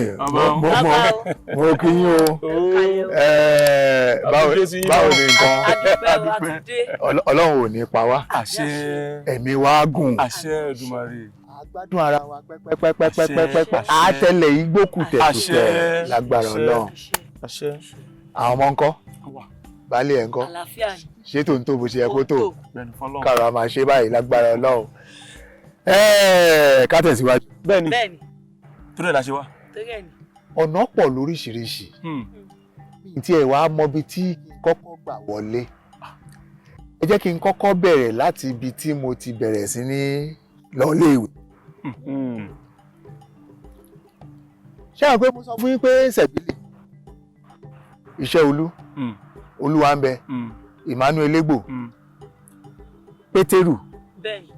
Mo mo kí yín o. Báwo báwo ni nǹkan? Adúpẹ́ o, àtúndé. Ọlọ́run ò ní pa wá. Àṣẹ. Ẹ̀mí wa gùn. Àṣẹ Èdùmàrè. Gbádùn ara wa pẹ́pẹ́pẹ́pẹ́pẹ́pẹ́. Àṣẹ. Àtẹlẹ̀ igbó kùtẹ̀kùtẹ̀. Àṣẹ. Lágbára Àṣẹ. Ọlọ́run. Àṣẹ. Àwọn ọmọ ńkọ́? Baálé ẹ̀ ńkọ́? Àlàáfíà ni. Ṣé tó ń tó bó ṣe yẹ kó tó? Bẹ́ẹ̀ni fọlọ́run. Kára máa ṣe báyìí lágbára Ọlọ́run. Ká tẹ̀síwájú. Bẹ́ẹ̀ni. Bẹ́ẹ̀ni. Torí ẹ̀ la ṣe wá. Torí ẹ̀ ni. Ọ̀nà pọ̀ lóríṣiríṣi. Mi tí ẹ wàá mọbi tí kọ́kọ́ gbà wọlé. Ẹ jẹ́ kí n kọ́kọ́ bẹ̀rẹ̀ láti ibi tí mo ti bẹ̀rẹ̀ sí ní lọ iléèwé. Ṣé àwọn pé mo sọ fún yín pé Sẹ̀bílì, Iṣẹ́ Olú, Olúwa ń bẹ, Emmanuel Elégbò, Pétérù.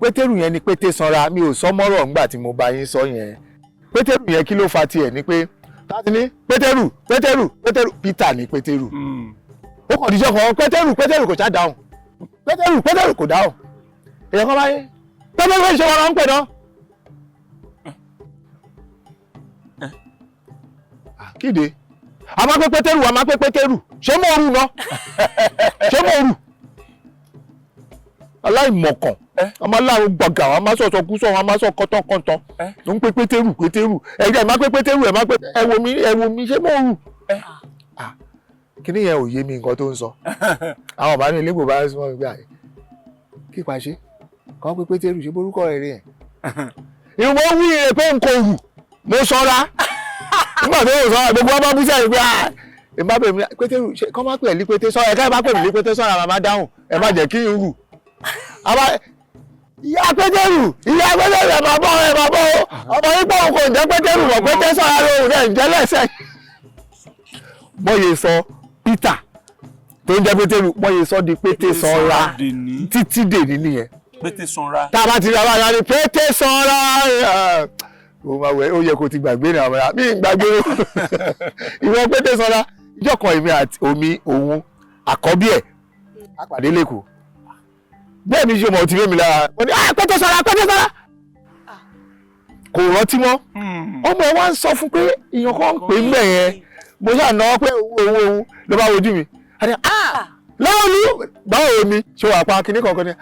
Pétérù yẹn ni Pété sanra. Mi ò sọ mọ́rọ̀ ńgbà tí mo bá yín sọ yẹn. Pétérù yẹn, kí ló fa tiẹ̀ ni pé láti ní Pétérù, Pétérù, Pétérù, Peter ní Pétérù. Ó kàn díjọ́ kan, Pétérù, Pétérù, kò ṣá dáhùn. Pétérù, Pétérù, kò dáhùn. Èèyàn kan bá yín Pétérù ṣe wọn ń pè náà. Kéde a máa pé Pétérù, a máa pé Pétérù, ṣé mo rù náà? Ṣé mo rù? Aláìmọ̀kàn, ọmọ aláàrùn gbọ̀gà, wọn máa sọ̀sọ̀ kú sọ̀, wọn máa sọ kọ́tọ́kọ́tọ́ ló ń pé Pétérù, Pétérù. Ẹ jẹ́ ẹ máa pé Pétérù, ẹ máa pé, ẹ wo mi, ẹ wo mi, ṣé mo rù? Kíní yẹn ò yé mi, nǹkan tó ń sọ. Àwọn ọba ní ilé ìgbò bá sọ wọn gbà kí pàṣẹ kàn pé Pétérù, ṣé borúkọ rẹ̀ rí ẹ̀? Ìwọ wí rẹ̀ pé n kò rù, mo sọra. Nígbà tó yóò sọra, gbogbo wọn bá bú sẹ́yìn pé ah, ẹ má pè mí Pétérù, ṣe kọ́ má pè ẹ́ lí Pété sọ́ra, ẹ ká má pè mí lí Pété sọ́ra, màmá dáhùn, ẹ má jẹ́ kí n rù. Àbá ìyá Pétérù, ìyá Pétérù, ẹ máa bọ̀, ẹ máa bọ̀, ọmọ yín pọ̀ kò jẹ́ Pétérù mọ̀, Pété sọ́ra lóhùn náà ń jẹ́ lẹ́sẹ̀. Bọ́yè sọ Peter tó ń jẹ́ Pétérù, bọ́yè sọ di Pété sanra títí dèní nìyẹn. Pété sanra. Tá a bá ti rí abáyá ni Pété sanra. Ó máa wẹ, ó yẹ kó ti gbàgbé ní àwọn mi ń gbàgbé o. Ìwọ Pété sanra, ìjọ kan èmi àti omi òun àkọ́bí ẹ̀ àpàdé lẹ́kọ̀ọ́, bẹ́ẹ̀ ni ṣe mọ̀ ti rí mi lára, mo ní ah, Pété sanra, Pété sanra, kò rántí mọ́. Ọmọ ẹ wá ń sọ fún pé èèyàn kan ń pè ń bẹ̀ yẹn. Mo ṣáà náwó pé owó owó owó ló bá wojú mi, àti ah, lọ́wọ́ báwo ni ṣé wàá pa kinní kankan ni?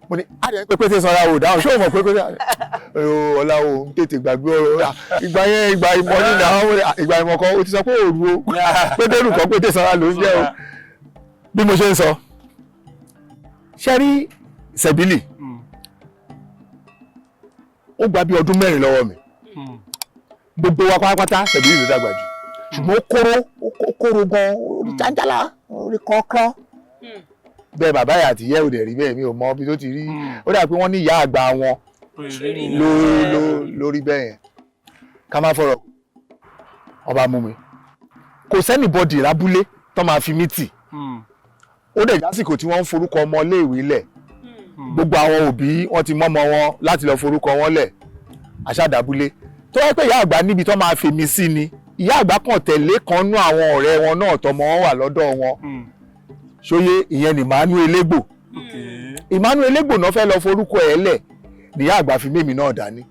Mo ní àdìẹ pé Pété sanra ò dáhùn, ṣé o mọ̀ pé Pété ọ̀la ò ń tètè gbàgbé ọ̀rọ̀ ìgbà yẹn, ìgbà ìmọ̀ nínú àwọn ìgbà ìmọ̀ kan, o ti sọ pé òru o, Pétérù kan, Pété sanra ló ń jẹ́ o. Bí mo ṣe ń sọ, ṣe rí Sẹ̀bílì, ó gba bí ọdún 4 lọ́wọ́ mi. Gbogbo wa pátápátá, Sẹ̀bílì ló dàgbà jù, ṣùgbọ́n ó kóró, ó kóró gan, orí jáńjálá, orí kọ́kọ́ bẹ́ẹ̀. Bàbá yà àti ìyá ò dẹ̀ rí bẹ́ẹ̀, mi ò mọ ibi tó ti rí. Ó dà pé wọ́n ní ìyá àgbà wọn ló ló lórí bẹ́ẹ̀ yẹn. Ká má fọ̀rọ̀ ọba mú mi, kò sẹ́nìbọ̀dì lábúlé tó máa fi mí tì. Ó dẹ̀ jásìkò tí wọ́n ń forúkọ ọmọ iléèwé lẹ̀, gbogbo àwọn òbí wọ́n ti mọ́mọ wọn láti lọ forúkọ wọn lẹ̀. Àṣàdàbúlé tó wáyé pé ìyá àgbà níbi tó máa fi mí sí ni, ìyá àgbà kàn tẹ̀lé kan nú àwọn ọ̀rẹ́ wọn náà tọmọ wọn wà lọ́dọ̀ wọn, ṣóyé? Ìyẹn ní Emmanuel Elégbò. Emmanuel Elégbò náà fẹ́ lọ forúkọ ẹ̀ lẹ̀, níyà àgbà fi mímì náà dání.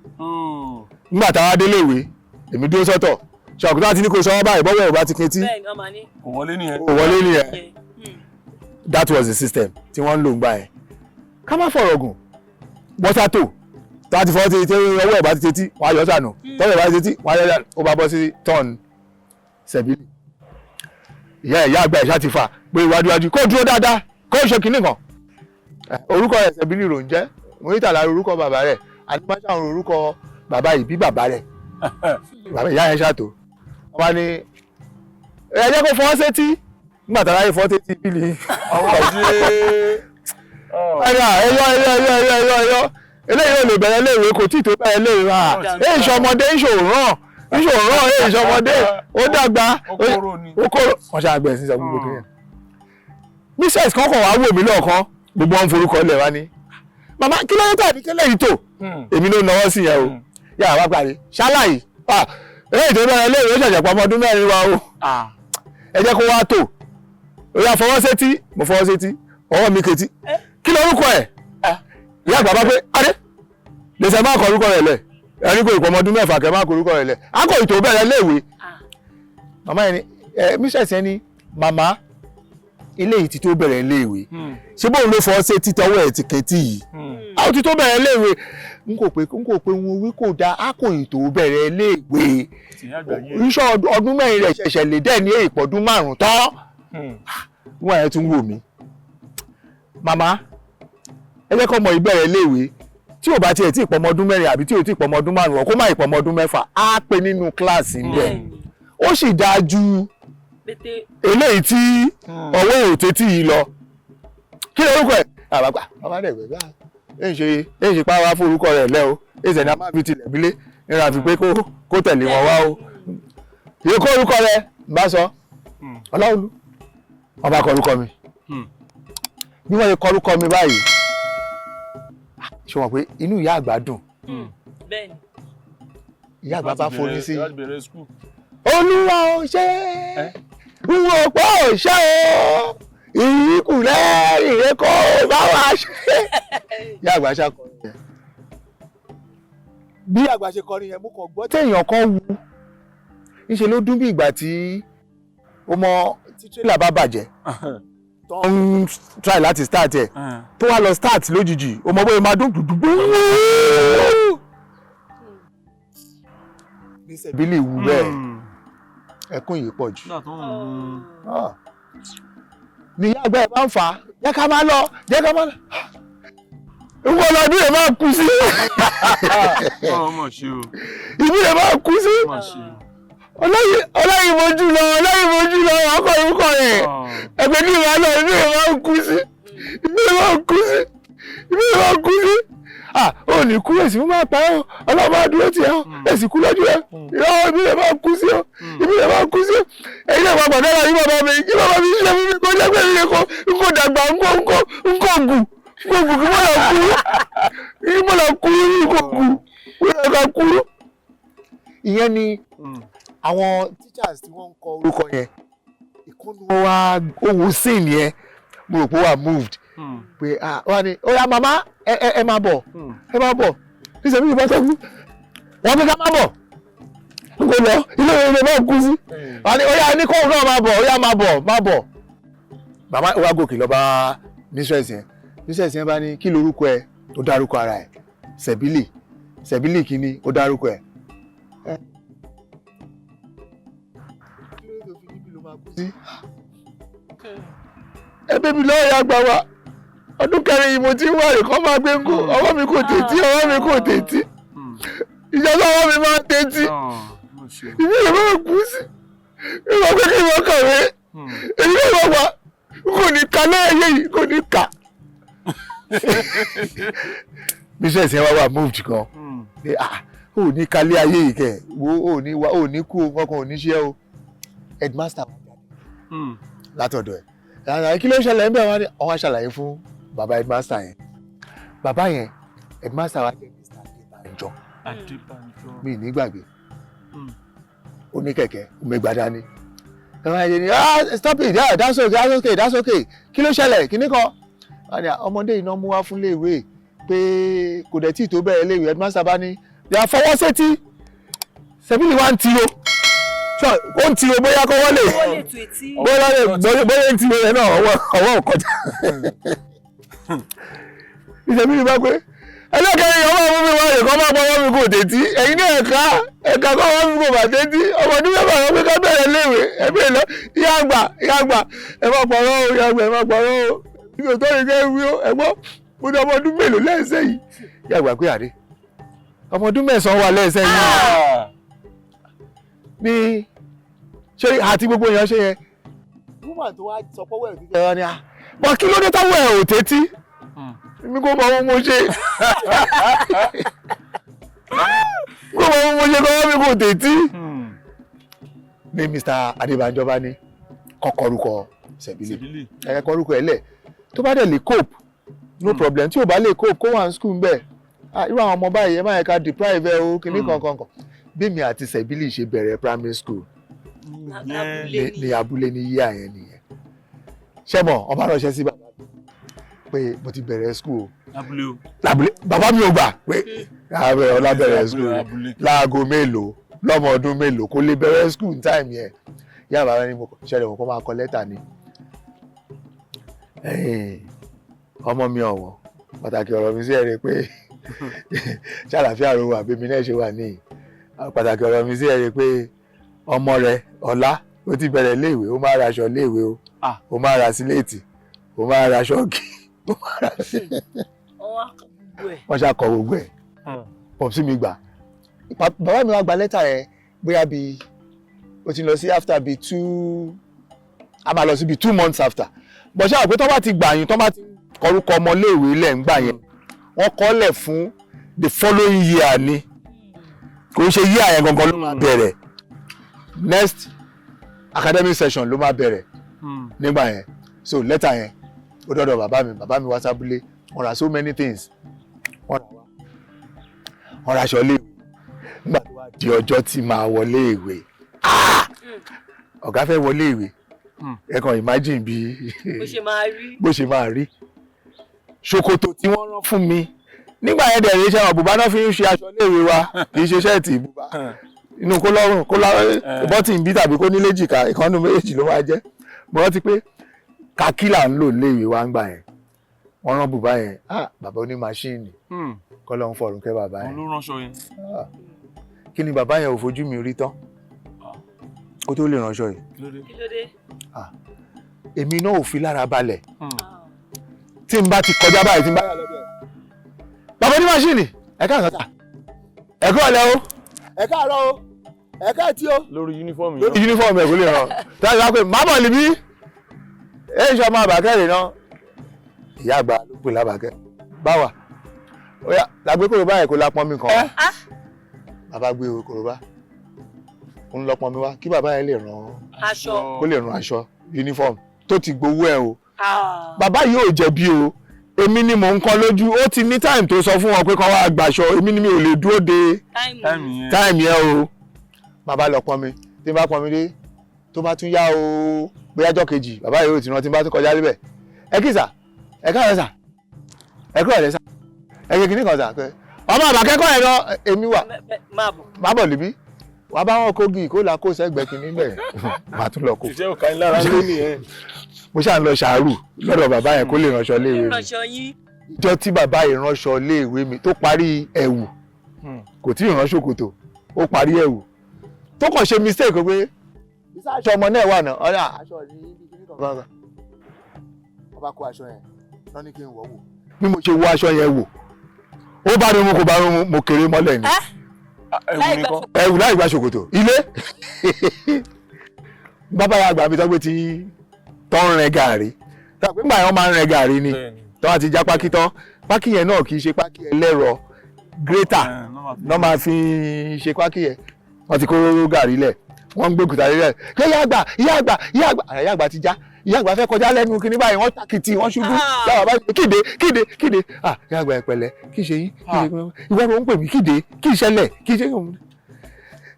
Nígbà táwa délé ìwé, èmi dúró sọ́tọ̀. Ṣàkóso àti ní kò sọ wọn báyìí, bọ́wọ́ ò bá ti ketí. Bẹ́ẹ̀ni, ọmọ ní. Kò wọlé nìyẹn. Kò wọlé nìyẹn. That was the system tí wọ́n ń lò ń gbà yẹn. Ká má fọ̀rọ̀ gùn, bọ́sátò tó a ti fọwọ́ ti ọwọ́ ẹ̀ bá ti tetí, wọ́n á yọ sànù. Tọ́wọ́ ẹ̀ bá ti tetí, wọ́n á yọ sànù. Ó bá bọ́ sí tọ́ọ̀nù Sẹ̀bílì, ìyá ìyá àgbà ẹ̀ ṣá ti fà pé iwájú kó dúró dáadáa, kó ṣe kinní kan. Orúkọ rẹ̀ Sẹ̀bílì rò ń jẹ́ Murítàlá, orúkọ bàbá rẹ̀ Àdìmáṣà, orúkọ bàbá ìbí bàbá rẹ̀. Bàbá ìyá yẹn ṣàtò wọ́n bá ní ẹ jẹ́ kó fọwọ́ sétí. Nígbà tá a ráyè fọwọ́ sétí bílí ẹ̀yà ẹ̀yọ́ ẹ̀yọ́ ẹ̀yọ́ ẹ̀yọ́ ẹ̀yọ́ ẹ̀yọ́, eléyìí ò lè bẹ̀rẹ̀ léèwé, kò tí ì tó bẹ̀rẹ̀ léèwé wa. Èyí ìṣọmọdé ìṣòràn ìṣòràn, èyí ìṣọmọdé, ó dàgbà, ó kóró. Wọ́n ṣáà gbẹ̀ sí sọ gbogbo kí yẹn. Mrs kan kàn wá wò mí lọ́ọ̀kan, gbogbo wọn forúkọ lẹ̀ wá ní, màmá, kí ló dé tàbí kí lẹ́yìn tó èmi ló náwó sí yẹn o? Yàrá wá parí ṣáláì, eléyìí tó bẹ̀rẹ̀ léèwé, ó ṣẹ̀ṣẹ̀ pamọ́ ọdún 4 wa o, ẹ jẹ́ kó wá tó. Ó yá, fọwọ́ sétí. Mo fọwọ́ sétí, ọwọ́ mi ketí. Kí lorúkọ ẹ̀? Ìyá àgbà bá pé adé lèṣẹ̀ máa kọ orúkọ rẹ̀ lẹ̀, ẹni kò ìpọmọ ọdún 6 kẹ máa kọ orúkọ rẹ̀ lẹ̀, á kò ìtò bẹ̀rẹ̀ léèwé. Màmá yẹn ni ẹ, mistress yẹn ni, "Màmá, eléyìí ti tó bẹ̀rẹ̀ iléèwé. Ṣé bóun ló fọ́ ṣe títọ́wọ́ ẹ̀ ti kẹ́tì yìí? A ó ti tó bẹ̀rẹ̀ iléèwé." N kò pé wọn wí kò dáa, a kò ì tó bẹ̀rẹ̀ iléèwé. Tìyá àgbà yé. Iṣẹ́ ọdún 4 rẹ̀ ṣẹ̀ṣẹ̀ lè dẹ̀ ní ìpọ̀dún 5 tán. Wọ́n ẹ̀ tún wò mí. "Màmá, ẹ jẹ́ kọ́ ọmọ ìbẹ̀rẹ̀ iléèwé. Tí ò bá tiẹ̀ tí ì pọmọ ọdún 4 àbí tí ò tí ì pọmọ ọdún 5, kó má ì pọmọ ọdún 6, á pé nínú kíláàsì ńbẹ̀. Ó sì dáa ju Pété. eléyìí tí ọwọ́ ò tètè yìí lọ. Kí ló orúkọ ẹ̀?" Àbàgbà bàbá dẹ̀ gbẹ̀gbà èyí ṣe pa wá fún orúkọ rẹ̀ lẹ́ o. Èyí sẹ̀ni a máa fi tilẹ̀ bílé nínú àfi pé kó tẹ̀lé wọn wá o. Yìí kó orúkọ rẹ̀ ń bá sọ Ọláolú. Wọ́n bá kọ orúkọ mi. Bí wọ́n ṣe kọ orúkọ mi báyìí, ṣe wọ́n pé inú ìyá àgbà dùn. Bẹ́ẹ̀ni. Ìyá àgbà bá forí sí. Láti bẹ̀rẹ̀ school. "Olúwa ò ṣe n ò pọ̀ ò ṣe o, ìrìkùlẹ̀ ìrẹ́kọ̀ bá wa ṣe." Ìyá àgbà ṣe akọrin yẹn. Bí àgbà ṣe kọrin yẹn, mo kàn gbọ́ téèyàn kan wu níṣẹ́ ló dún bí ìgbà tí ó mọ tí tírélà bá bàjẹ́ tó ń try láti start ẹ̀, tó wá lọ start lójijì, ó mọ bóyá máa dún dùdú. Bí sẹ́bílì wù bẹ́ẹ̀, ẹkún yìí pọ̀ jù. Nígbà tó ń mú. Ah. Ní ìyá àgbà ẹ̀ bá ń fà á, "Jẹ́ ká máa lọ, jẹ́ ká máa lọ. Ìwọ lọ bí ẹ̀ máa kú sí." Ọ̀rọ̀ mọ̀ ṣe o. "Ibi ẹ̀ máa kú sí." Mọ̀ ṣe o. Ọlọ́yin mojú lọ, ọlọ́yin mojú lọ, ọkọ̀ ìwúkọ̀ rẹ̀. Ẹgbẹ́ kí ìwà lọ, ibi ẹ̀ máa kú sí. Ibi ẹ̀ máa kú sí. Ibi ẹ̀ máa kú sí. "Ah, ò ní kú, èsì máa pa ẹ́ o. Ọlọ́run máa dúró tì ẹ́ o. Èsì kú lójú ẹ. Ìrọ̀, ibi ẹ̀ máa kú sí o. Ibi ẹ̀ máa kú sí o. Ẹ̀yin náà máa gbàdúrà yí bàbá mi. Kí bàbá mi ṣe fún mi kó jẹ́ pé mi kò n kò dàgbà, n kò gùn. N kò gùn kí mo lọ kú. Kí mo lọ kú, n kò gùn. Kí mo lọ kú." Ìyẹn ni àwọn teachers tí wọ́n ń kọ orúkọ yẹn. Ìkúnnú wa owó scene yẹn, mo rò pé ó wà moved pé, ah, wọ́n á ní, "Ó yá màmá, ẹ ẹ ẹ máa bọ̀, ẹ máa bọ̀." Níṣẹ́ mi ìbọn sọ fún wọ́n pé ká má bọ̀, n kò lọ ilé ìwé ilé náà kú sí. Wọ́n á ní, "Ó yá, ní kóun náà máa bọ̀, ó yá, máa bọ̀, máa bọ̀." Màmá wa gòkè lọ bá mistress yẹn. Mistress yẹn bá ní, "Kí lorúkọ ẹ?" Ó dárúkọ ara ẹ, Sẹ̀bílì. Sẹ̀bílì kínní, ó dárúkọ ẹ. Kí ló dé tó fi níbi ló máa kú sí? Ẹ bẹ́bí lọ́wọ́ ya gbà wá. Ọdún 4 yìí mo ti ń wá rè kọ́ máa gbé ń kó ọwọ́ mi kò tètí, ọwọ́ mi kò tètí. Ìjọba ọwọ́ mi máa ń tètí. Mọ̀ ṣe o. Ìbí rẹ̀ máa kú sí ìwọ pé kí ìwọ kàwé. Èyí náà wà wá kò ní ka lẹ́yìn yìí, kò ní ka. Mistress yẹn wá wà moved gan pé, "Ah, ò ní kalẹ̀ ayé yìí kẹ̀ wo, ò ní wá, ò ní kú o, kankan ò ní ṣe o." Headmaster wà jáde látọ̀dọ̀ ẹ̀. Rárá, kí ló ń ṣẹlẹ̀ ń bẹ̀? Wọ́n ní wọ́n wá ṣàlàyé fún bàbá headmaster yẹn. Bàbá yẹn, headmaster wa jẹ́ Mr. Adébánjọ. Adébánjọ. Mi ní gbàgbé. Ó ní kẹ̀kẹ́, ó mẹ́gbàá dání. Ẹ̀wọ̀n ẹ̀jẹ̀ ni, "Ah, stop it, yeah, that's okay, that's okay, that's okay. Kí ló ṣẹlẹ̀? Kíní kan?" Wọ́n ní ọmọdé iná mú wá fún iléèwé pé kò dẹ̀ tí ì tó bẹ̀rẹ̀ iléèwé. Headmaster bá ní yà fọwọ́ sétí. Sẹ́bílì wa ń tiro, ó ń tiro bóyá kọ́wọ́ lè Ó lè tu etí. bóyá lè bóyá ń tiro yẹn náà, ọwọ́ ò kọjá. Ìṣẹ̀bílì bá pé ẹlẹ́kẹ̀rin, ọmọ ọmọ mi wá rè kọ́ máa pọ́wọ́ mi kò tètí. Ẹ̀yin ní ẹ̀ka kọ́ ọwọ́ mi kò bà tètí. Ọmọ ọdún 6 wọn pé ká bẹ̀rẹ̀ léèwé. Ẹ̀bí lọ, ìyá àgbà, ìyá àgbà, ẹ má pọ̀rọ̀ o, ìyá àgbà, ẹ má pọ̀rọ̀ o. Mi ò tọ́jú kẹ́ wí o. Ẹ̀gbọ́n mo ní ọmọ ọdún mélòó lẹ́sẹ̀ yìí? Ìyá àgbà pé àdé ọmọ ọdún 9 wà lẹ́sẹ̀ yìí ní ṣé àti gbogbo èèyàn ṣe yẹn. Woman tó wá sọ pé ọwọ́ ẹ̀ tètè ẹ̀rọ ni a bọ́, kí ló dé táwọn ẹ̀ ò tètí? Mi kò mọ ohun mo ṣe, kò mọ ohun mo ṣe kọ́ mi kò tètí. Ní Mr. Adébánjọ bá ní kọ́kọ́rúkọ Sẹ̀bílì. Sẹ̀bílì. Ẹ kọ́rúkọ ẹ̀ lẹ̀, tó bá dẹ̀ lè cope, no problem. Tí ò bá lè cope, kó wà ní school bẹ́ẹ̀. Ah, irú àwọn ọmọ báyìí, ẹ má yẹ ká deprive ẹ o, kìíní kankan kan. Bí mi àti Sẹ̀bílì ṣe bẹ̀rẹ̀ primary school Abúlé. ní abúlé ní yíyá yẹn nìyẹn. Ṣé mọ̀ ọba ránṣẹ́ sí bàbá mi pé mo ti bẹ̀rẹ̀ school o. Abúlé o. Lábúlé. Bàbá mi ò gbà pé ààrẹ ọlá bẹ̀rẹ̀ school Abúlé. láago mélòó, lọ́mọ ọdún mélòó, kó lè bẹ̀rẹ̀ school ní time yẹn. Ìyá bàbá ni mo ṣẹlẹ̀, wọn kó máa kọ lẹ́tà ni. "Ẹ̀yin, ọmọ mi ọ̀wọ́n, pàtàkì ọ̀rọ̀ mi sí ẹ̀ rẹ̀ pé ṣàlàfíà ro wà bí mi náà ṣe wà níyì. Pàtàkì ọ̀rọ̀ mi sí ẹ̀ rẹ̀ pé ọmọ rẹ ọ̀la ó ti bẹ̀rẹ̀ léèwé, ó máa ra aṣọ léèwé o, ó máa ra síléètì, ó máa ra ṣọ́ọ̀kì, ó máa ra." Wọ́n wá kọ gbogbo ẹ̀. Wọ́n ṣàkọ gbogbo ẹ̀. Popsi mi gbà. Bàbá mi wá gba lẹ́tà yẹn bóyá bíi ó ti lọ sí after bíi two, a máa lọ sí bíi 2 months after. Bọ̀ ṣáà pé tó bá ti gbà yín, tó bá ti kọrúkọ ọmọléèwé lẹ̀ ń gbà yẹn, wọ́n kọ́ lẹ̀ fún the following year ni. Kò ń ṣe year yẹn gangan ló máa bẹ̀rẹ̀, next academic session ló máa bẹ̀rẹ̀ nígbà yẹn. So lẹ́tà yẹn ó dọ́dọ̀ bàbá mi. Bàbá mi wá sábúlé, wọ́n ra so many things, wọ́n ra wá, wọ́n ra aṣọ léèwé. Nígbà tó wá di ọjọ́ tí máa wọlé ìwé, ah! Ọ̀gá fẹ́ wọlé ìwé. Ẹ kàn imagine bí Bó ṣe máa rí. bó ṣe máa rí. Ṣòkòtò tí wọ́n rán fún mi nígbà yẹn dẹ̀ rí, iṣẹ́ wọn bùbá náà fi ń ṣe aṣọ léèwé wa, kì í ṣe ṣẹ́ẹ̀tì. Bùbá inú kó lọ́rùn, kó lọ́rùn bọ́tì ń bí tàbí kó nílé jìkà, ìkànnì méjèèjì ló máa jẹ́. Mo rántí pé kakí là ń lò léèwé wa ń gbà yẹn. Wọ́n rán bùbá yẹn. Ah, bàbá oní máṣíìnì, kọ́ ló ń fọ̀rùn kẹ́ bàbá Òun yẹn. ló ránṣọ yẹn. Kí ni bàbá yẹn ò fojú mi rí tán kó tó lè ránṣọ yìí? Kí ló dé? Kí ló dé? Èmi náà ò fi lára balẹ̀. Tí n bá ti kọjá báyìí, tí n bá yà lọ́dọ̀ ẹ̀, "Bàbá oní máṣíìnì, ẹ káàsán sà, ẹ kú ọ̀lẹ́ o, ẹ káàárọ̀ o, ẹ káàtí o." Lórí uniform Lórí uniform ẹ̀ kò lè ràn táyà wá pé má bọ̀ níbí, ẹ ṣe ọmọ àbákẹ́ rẹ̀ náà. Ìyá àgbà ló pè lábàkẹ́ báwa. Ó yá, làgbé kòròbá ẹ̀ kó la pọ́n mi kàn. Bàbá gbé kòròbá, ń lọ pọ́n mi wá kí bàbá yẹn lè ràn Aṣọ. Kó lè ràn aṣọ uniform tó ti gbowó ẹ o. Ah. Bàbá yìí ò jẹ̀bi o, èmi ni mò ń kọ́ lójú. Ó ti ní time tó sọ fún wọn pé kán wá gbàṣọ, èmi ni mi ò lè dúró de Time. Time yẹn. Time yẹn o. Bàbá lọ pọn mi. Tí n bá pọn mi dé, tó bá tún yá o, bóyá ọjọ́ kejì, bàbá yìí ò ti rántí. N bá tún kọjá níbẹ̀, "Ẹ kí sà, ẹ káàárọ̀ sà, ẹ kúrò lẹ́ sà, ẹ ṣe kìíní kan sà," pé ọmọ àbákẹ́kọ̀ọ́ yẹn lọ èmi wà. Máa bọ̀. Má bọ̀ níbí, wàá bá wọn kógi kó la kó sẹ́gbẹ̀ẹ́ kìíní bẹ́ẹ̀, má tún lọ kó. Ìṣe ò ká ní lára lé nìyẹn. Mo ṣáà ń lọ ṣàárù lọ́dọ̀ bàbá yẹn kó lè ránṣọ léèwé mi. Ìránṣọ yín. Ìjọ tí bàbá yìí ránṣọ léèwé mi tó parí ẹ̀wù, kò tí ì rán ṣòkòtò, ó parí ẹ̀wù, tó kàn ṣe mistake pé aṣọ ọmọ náà wà náà ọ̀rẹ́ aṣọ ní ibi kíní kan kan. Wọ́n bá kó aṣọ yẹn lọ́ ní kí n wọ̀ wò. Bí mo ṣe wọ aṣọ yẹn wò, ó bá mi mu, kò bá mi mu, mo kéré mọ́lẹ̀ ni. Ẹ̀wù mi kọ́. Ẹ̀wù láì gba ṣòkòtò ilé. Bàbá yà àgbà mi tó gbé tí tó ń rẹ gàrí, tàbí nígbà yẹn wọ́n máa ń rẹ gàrí ni. Tó wọ́n ti já pákí tán, pákí yẹn náà kì í ṣe pákí ẹlẹ́rọ, grater náà máa fi ṣe pákí yẹn. Wọ́n ti kó gàrí lẹ̀, wọ́n ń gbé òkúta lẹ̀ kí ìyá àgbà, ìyá àgbà, ìyá àgbà, ìyá àgbà ti já. Ìyá àgbà fẹ́ kọjá lẹ́nu kíní báyìí, wọ́n tàkìtì, wọ́n ṣubú. Láwọn bá kíde kíde kíde, "Ah, ìyá àgbà, ẹ pẹ̀lẹ́, kí ṣe yín? Kí ṣe ìwọ ló ń pè mí kíde? Kí ṣẹlẹ̀? Kí ṣe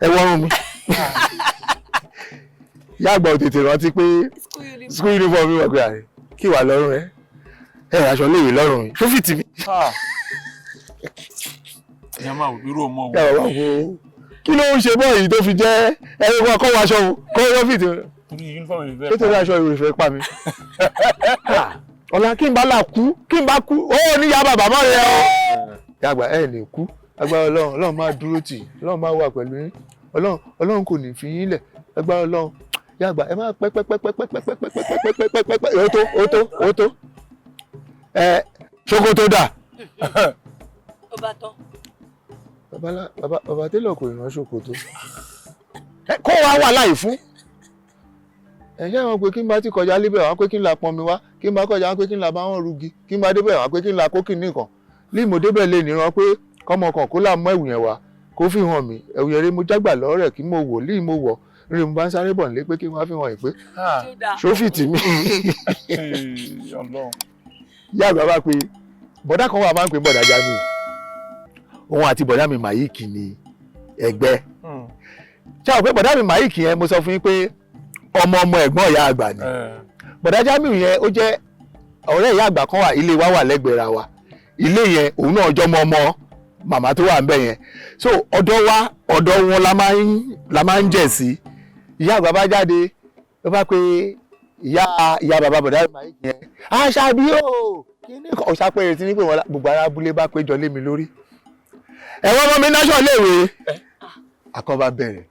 ẹ wọ́rùn mi?" Ìyá àgbà ò tètè rántí pé school uniform mi wà, pé àrẹ kí wà lọ́rùn rẹ, ẹ aṣọ léèwé lọ́rùn mi tó fìtì mi. Ìyá máa wò irú ọmọ wo. Yàrá wà wò, kí ló ń ṣe bọ́ọ̀ yìí tó fi jẹ́ ẹni kan kọ́ wọ aṣọ o, kọ́ wọ́n fìtì mi? Torí uniform mi fẹ́. Ṣé torí aṣọ ìwé fẹ́ pa mi? Ọ̀la kí n bá là kú, kí n bá kú, ó ní ìyá bàbá mọ́ rẹ o. Yàgbà ẹ lè kú, agbára Ọlọ́run, Ọlọ́run máa dúró tì, Ọlọ́run máa wà pẹ̀lú yín, Ọlọ́run, Ọlọ́run kò ní fi yín lẹ̀, agbára Ọlọ́run. Yàgbà ẹ máa pẹ́ pẹ́ pẹ́ pẹ́ pẹ́ pẹ́ pẹ́ pẹ́ pẹ́ pẹ́ pẹ́ pẹ́ pẹ́, ó tó, ó tó, ó tó. Ẹ ṣòkòtò dà? Ó bá tán. Bàbá bàbá télọ̀ kò rán ṣòkòtò. Kó wa wà láì fún ẹ ṣé wọn pé kí n bá ti kọjá líbẹ̀ wá pé kí n la pọn mi wá, kí n bá kọjá wá pé kí n la bá wọn rugi, kí n bá débẹ̀ wá pé kí n la kó kìíní kan límo débẹ̀ lè níran pé kọ́mọ kan kó là mọ́ ẹ̀wù yẹn wá kó fi hàn mí. Ẹ̀wù yẹn rí, mo jágbà lọ́rẹ̀ kí mo wò lí mo wọ̀ rí, mo bá ń sáré bọ̀ nílé pé kí wọ́n á fi hàn yìí pé ṣófìtì mi. Ọlọ́run. Ìyá àgbà bá pe bọ̀dá kan wà, máa ń pè bọ̀dá Jamiu. Òun àti bọ̀dá mi Màyíkì ni ẹgbẹ́. Ṣé àwọn pé bọ̀dá mi Màyíkì yẹn, mo sọ fún yín pé ọmọ ọmọ ẹ̀gbọ́n ìyá àgbà ni. Bọ̀dá Jamiu yẹn, ó jẹ́ ọ̀rẹ́ ìyá àgbà kan wà, ilé wa wà lẹ́gbẹ̀ẹ́ ra wa. Ilé yẹn, òun náà jọmọ ọmọ màmá tó wà ńbẹ̀ yẹn. So ọ̀dọ̀ wa, ọ̀dọ̀ wọn la máa ń jẹ̀ sí. Ìyá àgbà bá jáde. Ló bá pe ìyá ìyá bàbá bọ̀dá mi yẹn, Àṣàbí o, kíní kan ọ̀sàpẹ̀rẹ̀ tí ní pé wọn gbogbo ará abúlé bá péjọ lé mi lórí. Ẹ̀wọ̀n ọmọ mi náṣọ léèwé akọ́ba bẹ̀rẹ̀.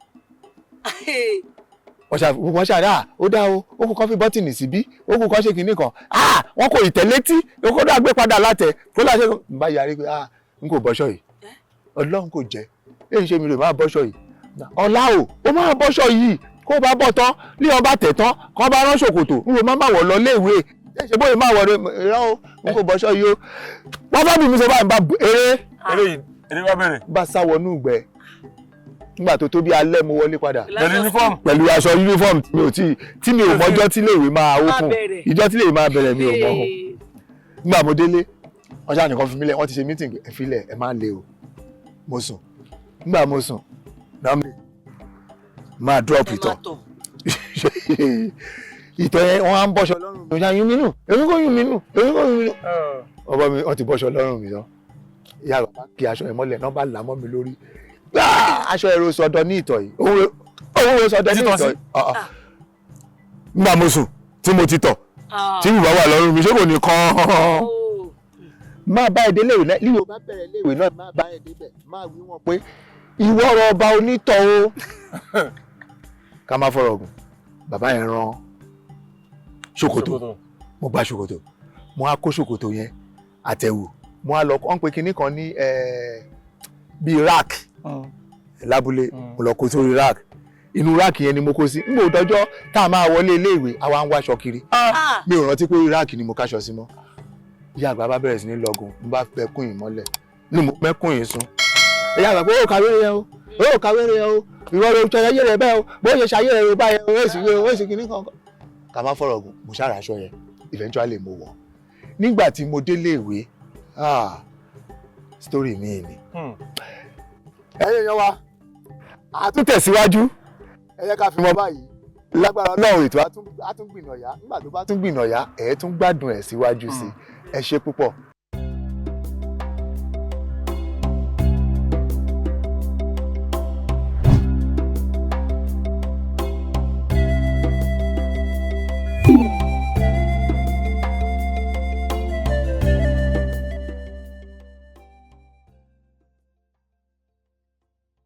Wọ́n ṣàdá ó dá o, ó kò kọ́ fi bọ́tìnì síbí, ó kò kọ́ ṣe kinní kan, wọ́n kò ìtẹ̀létí, ó kó dá gbé padà látẹ̀ kó láṣẹ ń bá yarí pé n kò bọ́ṣọ yìí, Ọlọ́run kò jẹ́ èyí ṣe mi rè máa bọ́ṣọ yìí. Ọlá o, ó máa bọ́ṣọ yìí, kó bá bọ̀ tán ní ọba tẹ̀ tán kó bá rán ṣòkòtò n kò má má wọ̀ lọ léèwé ẹ ṣe bóyá máa wọ̀ rẹ o, n kò bọ́ṣọ yìí o. Wọ́n bá bí mi sọ báyìí, bá eré eré bá bẹ̀rẹ̀, bá sá wọnú ìgbẹ́. Nígbà tó tó bí alẹ́ mo wọlé padà pẹ̀lú uniform, pẹ̀lú aṣọ uniform tí mi ò mọjọ́ tí léèwé máa open, ìjọ́ tí léèwé máa bẹ̀rẹ̀ mi ò mọ̀ ọ́. Nígbà mo délé, wọ́n ṣáà nìkan fi mí lẹ̀, wọ́n ti ṣe meeting, ẹ fi lẹ̀, ẹ má le o. Mo sùn. Nígbà mo sùn náà mi máa drop ìtọ̀ ìtọ̀ yẹn, wọ́n á ń bọ́ṣọ lọ́rùn mi, yún mí nù, èmi kò yún mí nù, èmi kò yún mí nù. Ọba mi, wọ́n ti bọ́ṣọ lọ́rùn mi tán, ìyá bàbá kí aṣọ yẹn mọ́lẹ̀ náà bá là mọ́ mi lórí. Aṣọ ẹ̀rọ sọdọ ní ìtọ̀ yìí, òun ro sọdọ ní ìtọ̀ yìí. Nígbà mo sùn tí mo ti tọ̀ tí bùbá wà lọ́rùn mi, ṣé kò ní kán? Máa bá èdè léèwé náà, lílo bá bẹ̀rẹ̀ léèwé náà, máa bá èdè bẹ̀, máa wí wọn pé ìwọ ọ̀rọ̀ ọba onítọ̀ o. Ká má fọ̀rọ̀ gùn, bàbá yẹn rán ṣòkòtò, mo gba ṣòkòtò, mo á kó ṣòkòtò yẹn àtẹ̀wù, mo á lọ wọ́n pe kinní kan ní bíi rack lábúlé, mo lọ kó sórí rack, inú rack yẹn ni mo kó sí. N kò dọjọ́ tá a máa wọlé iléèwé, àwa ń wáṣọ kiri, mi ò rántí pé rack ni mo káṣọ sí mọ́. Ìyá àgbà bá bẹ̀rẹ̀ sí ní lọ́gùn, mo bá fẹ́ kún yìí mọ́lẹ̀ ní mo mẹ́kún yìí sùn. Ìyá àgbà pé ó kàwé rẹ o, ó kàwé rẹ o, ìwọ ló ṣe ayé rẹ bẹ́ẹ̀ o, bó ṣe ṣayé rẹ báyẹn o, èsì o, èsì kìíní kan. Ká má fọ̀rọ̀ gùn, mo ṣàrà aṣọ yẹn, eventually mo wọ̀. Nígbà tí mo délé ìwé, story mi ni. Ẹ̀yin èèyàn wa, a tún tẹ̀síwájú, ẹ jẹ́ ká fi mọ báyìí. Lágbára Ọlọ́run, ètò á tún gbìnàyà. Nígbà tó bá tún gbìnàyà, ẹ̀ tún gbádùn ẹ̀ síwájú sí i. Ẹ ṣé púpọ̀.